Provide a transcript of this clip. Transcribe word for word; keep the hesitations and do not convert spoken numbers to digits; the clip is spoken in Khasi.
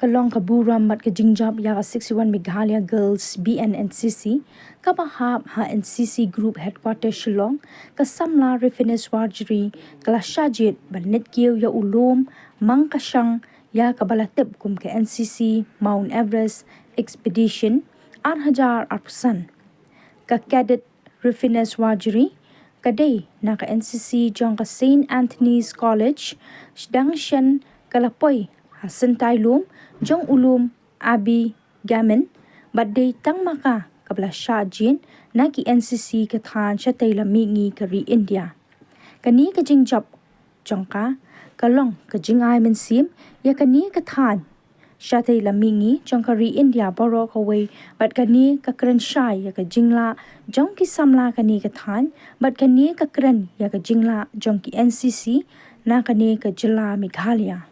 Ka long ka burom bad ka jingjop ïa ka sixty-one Meghalaya Girls B N N C C, kaba hap ha N C C Group Headquarter Shillong, ka samla Rufiness Warjri ka la shah jied ban leit kiew ïa u lum Mangkashang, ïa kaba la tip kum ka N C C Mount Everest Expedition ar hajar arphew san. Ka Cadet Rufiness Warjri, ka dei na ka N C C jong ka Saint Anthony's College, sdang shen ka la poi ha syntai lum jong u lum Abbey Gammon, bad dei tang ma ka kaba la shah jied na ki N C C ka thaiñ shatei lam mihngi ka ri India. Kane ka jingjop jong ka, ka long ka jingai mynsiem ïa kane ka thaiñ shatei lam mihngi jong ka ri India baroh kawei, bad kane ka kren shai ïa ka jinglah jong ki samla kane ka thaiñ, bad kane ka kren ïa ka jinglah jong ki N C C na kane ka jylla Meghalaya.